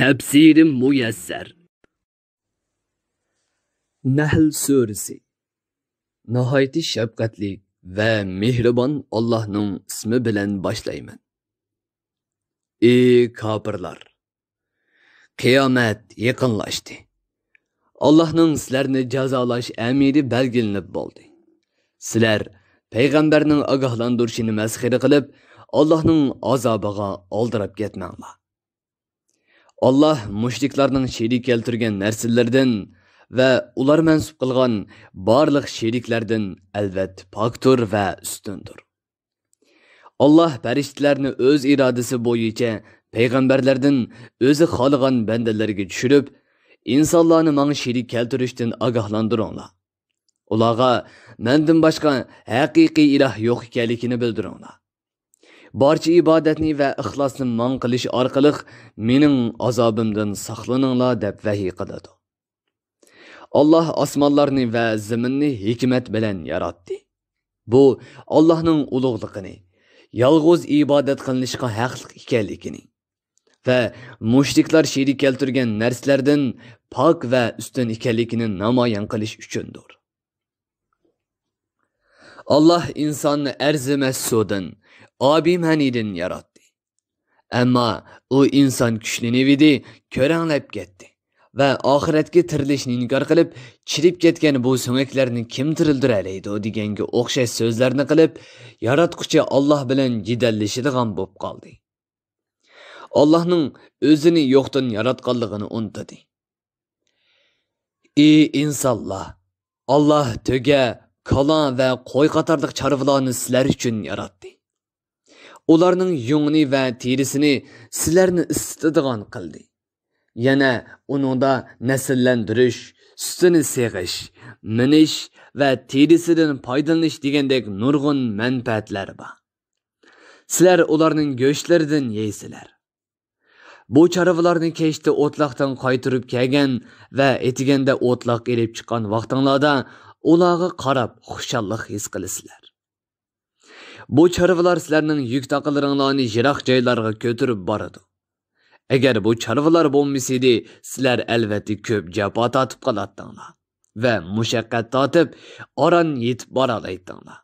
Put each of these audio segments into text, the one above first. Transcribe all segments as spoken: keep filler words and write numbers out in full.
تەپسىرى مۇيەسسەر. نەھل سۈرىسى. ناھايىتى شەپقەتلىك ۋە مېھرىبان ئاللاھنىڭ ئىسمى بىلەن باشلايمەن. ئى كاپىرلار! قىيامەت يېقىنلاشتى. ئاللاھنىڭ سىلەرنى جازالاش ئەمىرى بەلگىلىنىپ بولدى. سىلەر پەيغەمبەرنىڭ ئاگاھلاندۇرۇشىنى مەسخىرە قىلىپ، ئاللاھنىڭ ئازابىغا ئالدىراپ كەتمەڭلار. ئاللاھ مۇشرىكلارنىڭ شېرىك كەلتۈرگەن نەرسىلىرىدىن ۋە ئۇلار مەنسۇپ قىلغان بارلىق شېرىكلەردىن ئەلۋەتتە پاكتۇر ۋە ئۈستۈندۇر. ئاللاھ پەرىشتىلەرنى ئۆز ئىرادىسى بويىچە پەيغەمبەرلەردىن ئۆزى خالىغان بەندىلىرىگە چۈشۈرۈپ، ئىنسانلارنى ماڭا شېرىك كەلتۈرۈشتىن ئاگاھلاندۇرۇڭلار. ئۇلارغا مەندىن باشقا ھەقىقىي ئىلاھ يوق ئىكەنلىكىنى بىلدۈرۈڭلار. بارچە ئىبادەتنى ۋە ئىخلاسنى ماڭا قىلىش ئارقىلىق مېنىڭ ئازابىمدىن ساقلىنىڭلار دەپ ۋەھىي قىلىدۇ. ئاللاھ ئاسمانلارنى ۋە زېمىننى ھېكمەت بىلەن ياراتتى. بۇ ئاللاھنىڭ ئۇلۇغلۇقىنى، يالغۇز ئىبادەت قىلىنىشقا ھەقلىق ئىكەنلىكىنى ۋە مۇشرىكلار شېرىك كەلتۈرگەن نەرسىلەردىن پاك ۋە ئۈستۈن ئىكەنلىكىنى نامايان قىلىش ئۈچۈندۇر. ئاللاھ ئىنساننى ئەرزىمەس سۇدىن، ئابىمەنىدىن ياراتتى. ئەمما ئۇ ئىنسان كۈچلىنىۋىدى، كۆرەڭلەپ كەتتى ۋە ئاخىرەتكە تىرىلىشنى ئىنكار قىلىپ، چىرىپ كەتكەن بۇ سۆڭەكلەرنى كىم تىرىلدۈرەلەيدۇ دېگەنگە ئوخشاش سۆزلەرنى قىلىپ، ياراتقۇچى ئاللاھ بىلەن جېدەللىشىدىغان بولۇپ قالدى. ئاللاھنىڭ ئۆزىنى يوقتىن ياراتقانلىقىنى ئۇنتۇدى. ئى ئىنسانلار! ئاللاھ تۆگە، كالا ۋە قوي قاتارلىق چارۋىلارنى سىلەر ئۈچۈن ياراتتى. ئۇلارنىڭ يۇڭىنى ۋە تېرىسىنى سىلەرنى ئىسسىتىدىغان قىلدى. يەنە ئۇنىڭدا نەسىللەندۈرۈش، سۈتىنى سېغىش، مىنىش ۋە تېرىسىدىن پايدىلىنىش دېگەندەك نۇرغۇن مەنپەئەتلەر بار. سىلەر ئۇلارنىڭ گۆشلىرىدىن يەيسىلەر. بۇ چارۋىلارنى كەچتە ئوتلاقتىن قايتۇرۇپ كەلگەن ۋە ئېتىگەندە ئوتلاق ئېلىپ چىققان ۋاقتىڭلاردا ئۇلارغا قاراپ خۇشاللىق ھېس قىلىسىلەر. بۇ چارۋىلار سىلەرنىڭ يۈك تاقىلىرىڭلارنى يىراق جايلارغا كۆتۈرۈپ بارىدۇ. ئەگەر بۇ چارۋىلار بولمىسىدى، سىلەر ئەلۋەتتە كۆپ جاپا تارتىپ قالاتتىڭلار ۋە مۇشەققەت تارتىپ، ئاران يېتىپ بارالايتتىڭلار.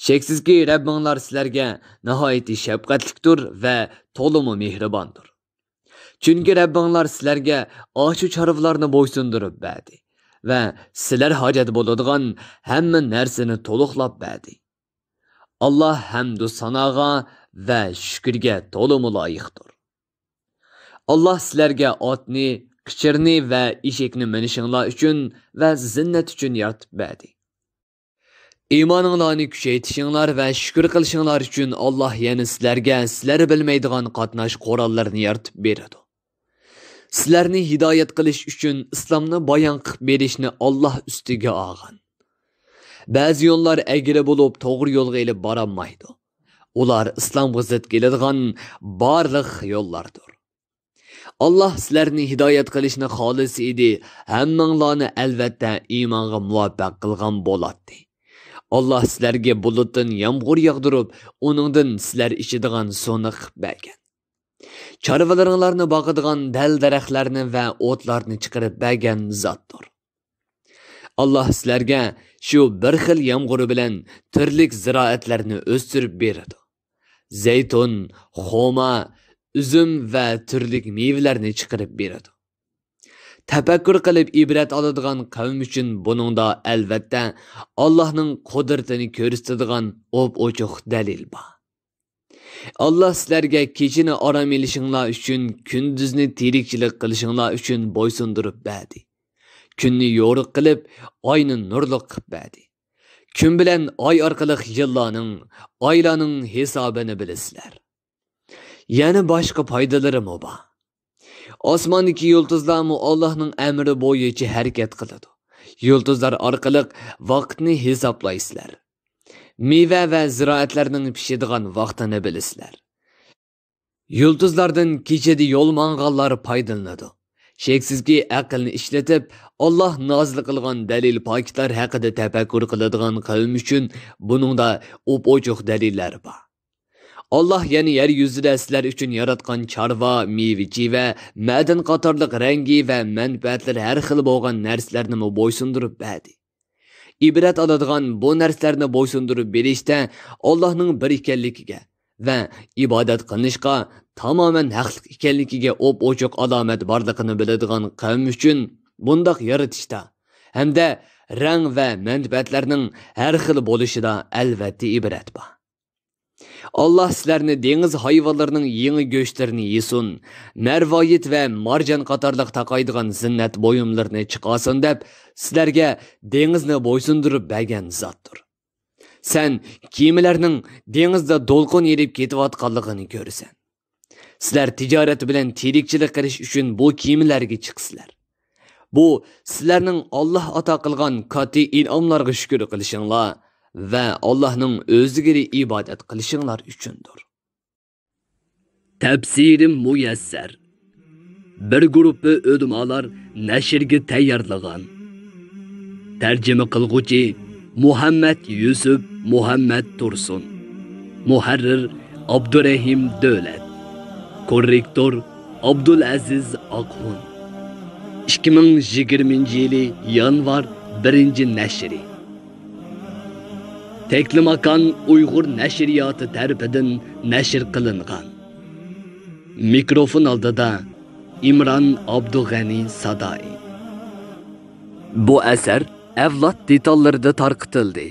شەكسىزكى، رەببىڭلار سىلەرگە ناھايىتى شەپقەتلىكتۇر ۋە تولىمۇ مېھرىباندۇر. چۈنكى رەببىڭلار سىلەرگە ئاشۇ چارۋىلارنى بويسۇندۇرۇپ بەردى ۋە سىلەر ھاجەت بولىدىغان ھەممە نەرسىنى تولۇقلاپ بەردى. ئاللاھ ھەمدۇ ساناغا ۋە شۈكرىگە تولىمۇ لايىقتۇر. ئاللاھ سىلەرگە ئاتنى، قېچىرنى ۋە ئېشەكنى مىنىشىڭلار ئۈچۈن ۋە زىننەت ئۈچۈن يارىتىپ بەردى. ئىمانىڭلارنى كۈچەيتىشىڭلار ۋە شۈكۈر قىلىشىڭلار ئۈچۈن ئاللاھ يەنە سىلەرگە سىلەر بىلمەيدىغان قاتناش قوراللىرىنى يارىتىپ بېرىدۇ. سىلەرنى ھىدايەت قىلىش ئۈچۈن ئىسلامنى بايان قىلىپ بېرىشنى ئاللاھ ئۈستىگە ئالغان. بەزى يوللار ئەگرى بولۇپ، توغرا يولغا ئېلىپ بارالمايدۇ. ئۇلار ئىسلامغا زىت كېلىدىغان بارلىق يوللاردۇر. ئاللاھ سىلەرنى ھىدايەت قىلىشنى خالىسا ئىدى، ھەممىڭلارنى ئەلۋەتتە ئىمانغا مۇۋەپپەق قىلغان بولاتتى. ئاللاھ سىلەرگە بۇلۇتتىن يامغۇر ياغدۇرۇپ، ئۇنىڭدىن سىلەر ئىچىدىغان سۇنى قىلىپ بەرگەن. چارۋىلىرىڭلارنى باقىدىغان دەل-دەرەخلەرنى ۋە ئوتلارنى چىقىرىپ بەرگەن زاتتۇر. ئاللاھ سىلەرگە شۇ بىر خىل يامغۇرى بىلەن تۈرلۈك زىرائەتلەرنى ئۆستۈرۈپ بېرىدۇ. زەيتۇن، خورما، ئۈزۈم ۋە تۈرلۈك مېۋىلەرنى چىقىرىپ بېرىدۇ. تەپەككۇر قىلىپ ئىبرەت ئالىدىغان قەۋم ئۈچۈن بۇنىڭدا ئەلۋەتتە ئاللاھنىڭ قۇدرىتىنى كۆرسىتىدىغان ئوپئوچۇق دەلىل بار. ئاللاھ سىلەرگە كېچىنى ئارام ئېلىشىڭلار ئۈچۈن، كۈندۈزنى تىرىكچىلىك قىلىشىڭلار ئۈچۈن بويسۇندۇرۇپ بەردى. كۈننى يورۇق قىلىپ، ئاينى نۇرلۇق قىلىپ بەردى. كۈن بىلەن ئاي ئارقىلىق يىللارنىڭ، ئايلارنىڭ ھېسابىنى بىلىسىلەر. يەنە باشقا پايدىلىرىمۇ بار. ئاسماندىكى يۇلتۇزلارمۇ ئاللاھنىڭ ئەمرى بويىچە ھەرىكەت قىلىدۇ. يۇلتۇزلار ئارقىلىق ۋاقىتنى ھېسابلايسىلەر. مېۋە ۋە زىرائەتلەرنىڭ پىشىدىغان ۋاقتىنى بىلىسىلەر. يۇلتۇزلاردىن كېچىدە يول ماڭغانلار پايدىلىنىدۇ. شەكسىزكى، ئەقىلنى ئىشلىتىپ، ئاللاھ نازىل قىلغان دەلىل پاكىتلار ھەققىدە تەپەككۇر قىلىدىغان قەۋم ئۈچۈن بۇنىڭدا ئوپئوچۇق دەلىللەر بار. ئاللاھ يەنە يەر يۈزىدە سىلەر ئۈچۈن ياراتقان چارۋا، مېۋە-چېۋە، مەدەن قاتارلىق رەڭگى ۋە مەنپەئەتلىرى ھەر خىل بولغان نەرسىلەرنىمۇ بويسۇندۇرۇپ بەردى. ئىبرەت ئالىدىغان بۇ نەرسىلەرنى بويسۇندۇرۇپ بېرىشتە ئاللاھنىڭ بىر ئىكەنلىكىگە ۋە ئىبادەت قىلىنىشقا تامامەن ھەقلىق ئىكەنلىكىگە ئوپئوچۇق ئالامەت بارلىقىنى بىلىدىغان قەۋم ئۈچۈن بۇنداق يارىتىشتا ھەمدە رەڭ ۋە مەنپەئەتلەرنىڭ ھەر خىل بولۇشىدا ئەلۋەتتە ئىبرەت بار. ئاللاھ سىلەرنى دېڭىز ھايۋانلىرىنىڭ يېڭى گۆشلىرىنى يېسۇن، مەرۋايىت ۋە مارجان قاتارلىق تاقايدىغان زىننەت بۇيۇملىرىنى چىقارسۇن دەپ، سىلەرگە دېڭىزنى بويسۇندۇرۇپ بەرگەن زاتتۇر. سەن كېمىلەرنىڭ دېڭىزدا دولقۇن ئېلىپ كېتىۋاتقانلىقىنى كۆرىسەن. سىلەر تىجارەت بىلەن تىرىكچىلىك قىلىش ئۈچۈن بۇ كېمىلەرگە چىقىسىلەر. بۇ سىلەرنىڭ ئاللاھ ئاتا قىلغان كاتتا ئىنئاملارغا شۈكۈر قىلىشىڭلار ۋە ئاللاھنىڭ ئۆزىگىلا ئىبادەت قىلىشىڭلار ئۈچۈندۇر. تەپسىرى مۇيەسسەر. بىر گۇرۇپپا ئۆلىمالار نەشرگە تەييارلىغان. تەرجىمە قىلغۇچى مۇھەممەد يۈسۈپ مۇھەممەد تۇرسۇن. مۇھەررىر ئابدۇرەھىم دۆلەت. كوررېكتور ئابدۇلئەزىز ئاقخۇن. ئىككى مىڭ يىگىرمىنچى يىلى يانۋار بىرىنچى نەشرى. تەكلىماكان ئۇيغۇر نەشرىياتى تەرىپىدىن نەشر قىلىنغان. مىكروفون ئالدىدا ئىمران ئابدۇغەنى سادائى. بۇ ئەسەر ئەۋلاد دېتاللىرىدا تارقىتىلدى.